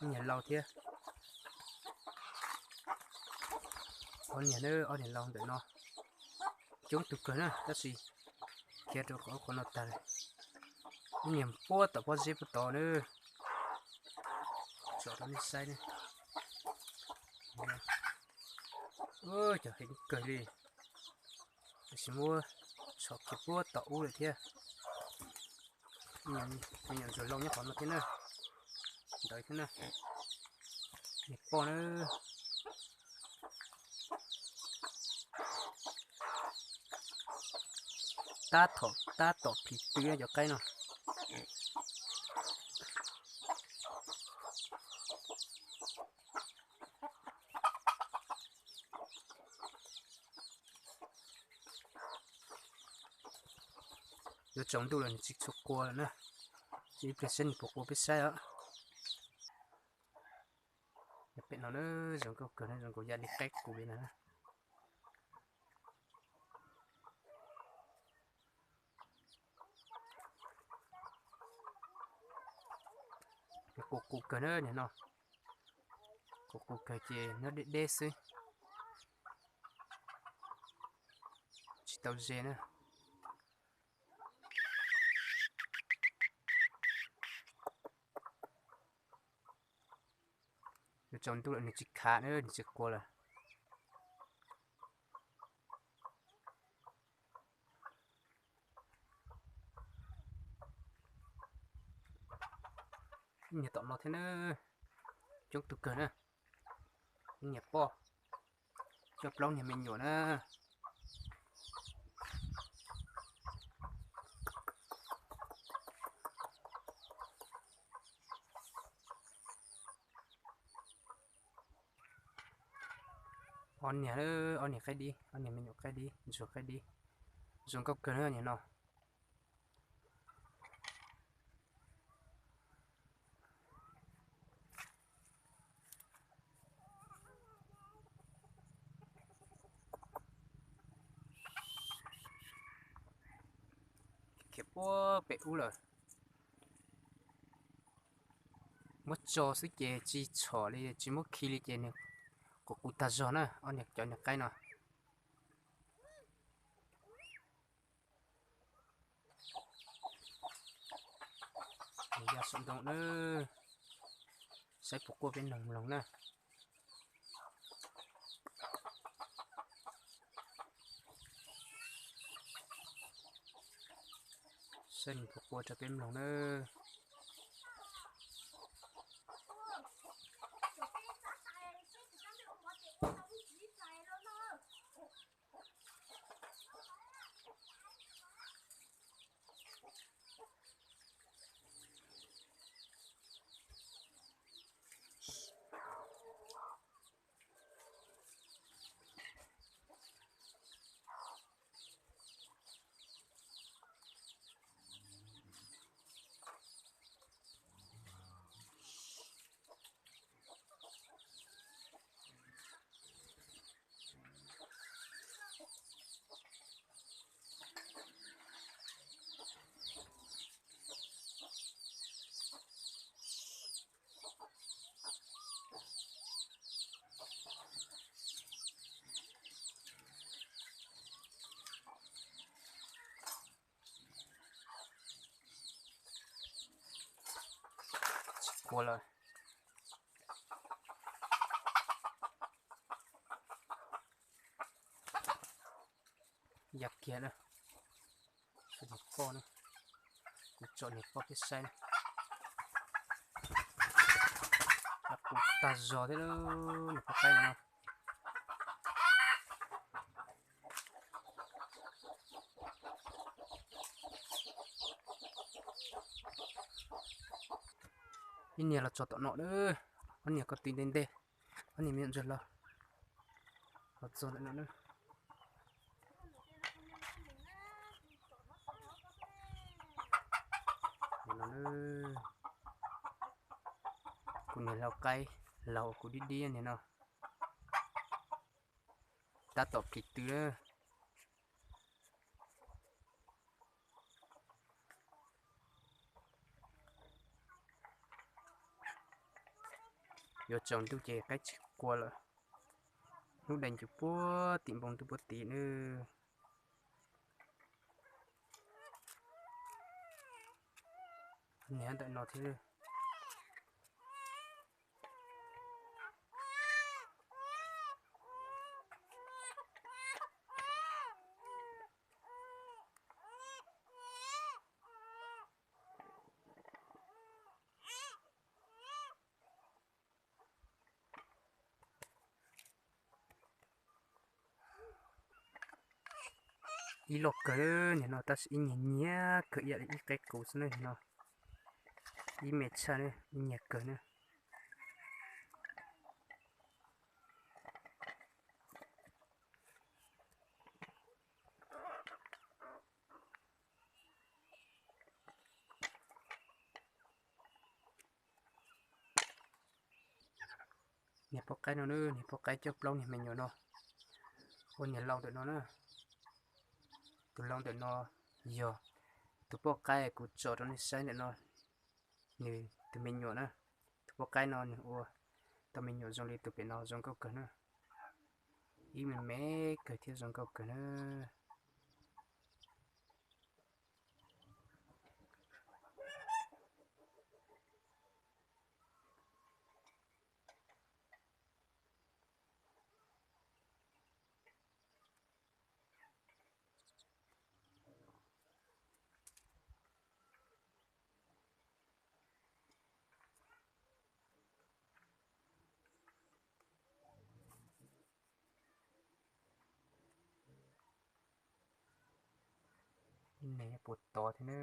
Ib niag laus thiab. Ob niag na, ob niag laus ntawm no. Coob tus kawg na, tab sis khiav rau qhov qhov no tag lawm. Ib niag puag tom pob zeb puag tod na. Tsom rau nej saib ne. Cov heev kawg li. Tab sis muab tshom kiag puag tom ub lawm thiab. Me nyuam ntsuag loo nyob qhov no thiab na. Ntawd thiab na. Niag poj na. Tab tom, tab tom phim tw cov qaib no. Yuav tsaus ntuj lawm nws tsis tshua qua lawm na. Ib pliag saib nws puas qua peb saib os. Pem no na, zoo nkauj kawg na, zoo nkaus ya li qaib qus li na. Qus qus kawg na, nim no qus qus kawg ces nyob deb deb xwb, tsis tau ze na. Yuav tsaus ntuj lawm nws tsis khav na, nws tsis qua lawm. Niag tom no thiab na, coob tus kawg na. Niag poj coj plaub niag me nyuam na. Ob niag, ob niag qaib dib, ob niag me nyuam qaib dib, ntsuag qaib dib, zoo nkauj kawg na nim no. Khiav puag pem ub lawm. Muab tso xwb ces tsis tshom li, tsis muab khi li ces nws qus qus tag zog na, ob niag cov niag qaib no. Ya saum ntoo na, saib puas quaj peb mloog mloog na. Saib nws puas quaj rau peb mloog na. Tsis quaj lawm. Ya kiag na. Niag poj na, kuv tsom niag poj peb saib na. Qus tag zog thiab lawm niag poj qaib no. Ib niag los txog tom no na, ob niag ko tw nte nte, ob niag me nyuam ntsuag los, los txog ntawm no na. Kuv niag lau qaib, laus kuv dib dib niag no. Tab tom phim tw na. Yuav tsaus ntuj ces qaib tsis qua lawm. Hnub dais ncuv puag tim npoo ntuj puag tim nawb. Niag ntawm no thiab. Ib loj kawg niag no tab sis ib nyiag nyiag kawg ib yam li ib qe qus xwb na no. Ib me tshaj na, ib nyiag kawg na. Niag poj qaib no na, niag poj qaib coj plaub niag me nyuam no. Ua niag lau ntawm no na. Tus lau ntawm no yog tus poj qaib kuv tso rau nej saib ntawm no, nws tus me nyuam na. Tus poj qaib no nws ua tau me nyuam zoo li tus pem no zoo nkauj kawg na. Ib me me kawg thiab zoo nkauj kawg na. Ib me puas tod thiab na.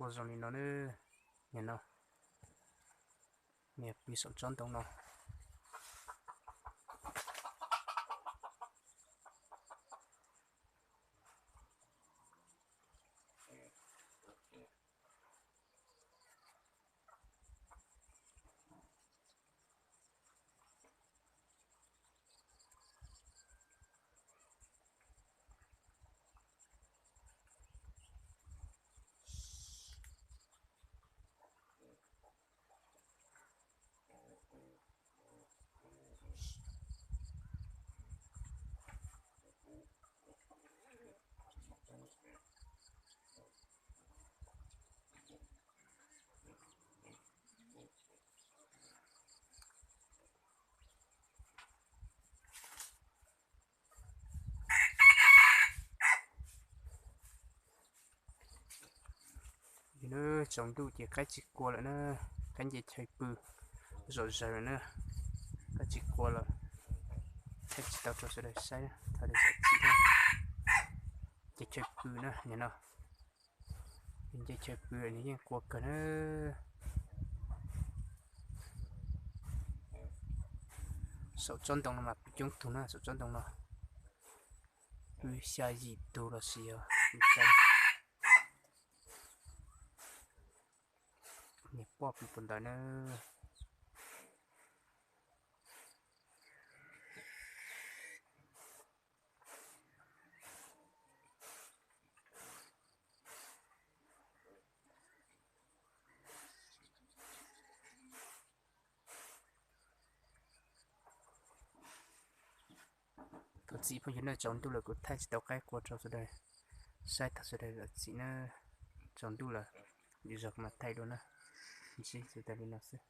Ua zoo li no na, nim no, niag pw saum tsob ntoo no. Tsaus ntuj ces qaib tsis qua lawm na, qaib nce chaw pw zom zaws lawm na, qaib tsis qua lawm, thaij tsis tau rau sawv daws saib, thaij li txim na, nce chaw pw na, nim no, nws nce chaw pw nws yeej qua kawg na. Saum tsob ntoo no mas pw coob tug na, saum tsob ntoo no pw xya yim tug los sis yog pw coob. Niag poj pw puag ntawd na. Thov txim phooj ywg na, tsaus ntuj lawm kuv thaij tsis tau qaib qua rau sawv daws. Saib thaum sawv daws zam txim na, tsaus ntuj lawm, lwm zaus kuv mam thaij dua na. Ntsib txog tas li no xwb.